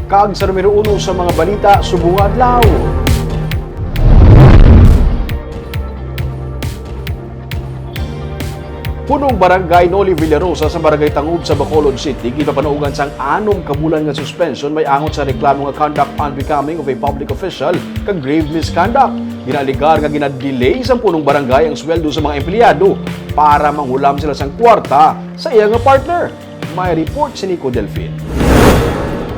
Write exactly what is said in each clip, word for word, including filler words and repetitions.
Kag sa numero uno sa mga balita subong nga adlaw. Punong Barangay Noli Villarosa sa Barangay Tangub sa Bacolod City ginpapanuogan sang anom ka bulan nga suspension may angot sa reklamo nga conduct unbecoming of a public official kag grave misconduct. Ginaalegar nga ginadelay sang punong barangay ang sweldo sa mga empleyado para manghulam sila sang kwarta sa iya nga partner. May report si Nico Delfin.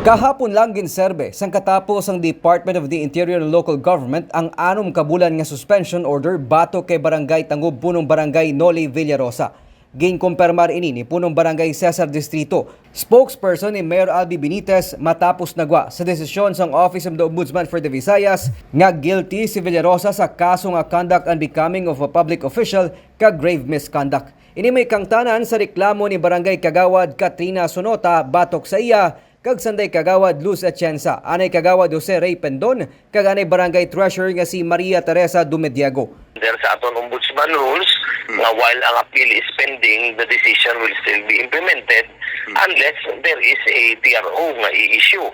Kahapon lang ginserbe sang katapo sang Department of the Interior and Local Government ang anom ka bulan nga suspension order batok kay Barangay Tangub Punong Barangay Noli Villarosa. Ginkumpirmar ini ni Punong Barangay Cesar Distrito, spokesperson ni Mayor Albi Benitez, matapos nagwa sa desisyon sang Office of the Ombudsman for the Visayas nga guilty si Villarosa sa kaso nga conduct unbecoming of a public official kag grave misconduct. Ini may kangtanan sa reklamo ni Barangay Kagawad Katrina Sonota batok sa iya kag sanday Kagawad Luz Atienza, anay Kagawad Jose Ray Pendon, kag anay Barangay Treasurer nga si Maria Teresa Dumediego. Under sa aton ombudsman rules, nga while ang appeal is pending, the decision will still be implemented unless there is a T R O nga i-issue.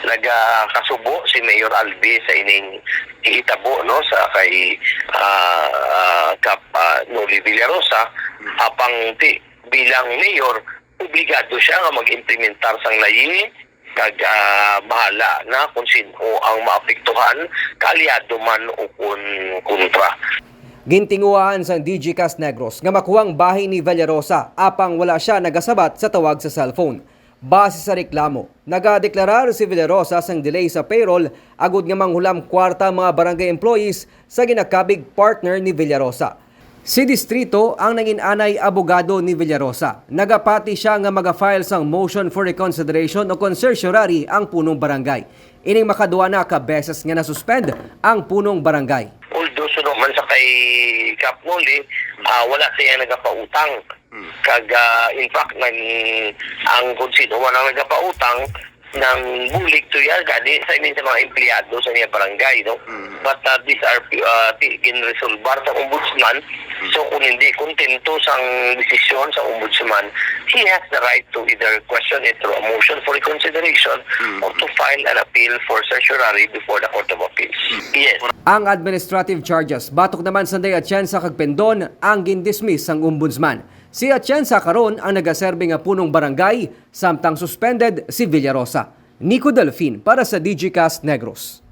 Nagakasubo si Mayor Albi sa ining hitabo, no, sa kay, ah, ah, Kap, ah, Noli Villarosa, apang ti, bilang mayor, obligado siya nga mag-implementar sang layi kag, ah, bahala na kung sin-o ang maapektuhan, kaalyado man o kun kontra. Gintinguhaan sang D G Cast Negros nga makuha ang bahin ni Villarosa, apang wala sia nagasabat sa tawag sa cellphone. Base sa reklamo, nagadeklarar si Villarosa sang delay sa payroll agud nga manghulam kwarta ang mga barangay employees sa ginakabig partner ni Villarosa. Si Distrito ang nangin-anay abogado ni Villarosa. Nagapati sia nga maga-file sang motion for reconsideration o kon certiorari ang punong barangay. Ining makadua na ka beses nga nasuspend ang punong barangay. Although suno man sa kay Kap Noli, ah, wala siya nagapautang. Kag, ah, in fact, nang, ang kung sino man ang nagapautang, nang bulig to iya, gani sa ining sa mga empleyado sa iya barangay, no? But, ah, these are, ah, ti-, ginresolbar sa ombudsman. So, kung hindi kontento sang desisyon sa ombudsman, he has the right to either question it through a motion for reconsideration or to file an appeal for certiorari before the Court of Appeals. Yes. Ang administrative charges batok naman sanday Atienza kag Pendon ang gindismiss sang ombudsman. Si Atienza karon ang nagaserbi nga punong barangay, samtang suspended si Villarosa. Nico Delfin para sa D G Cast Negros.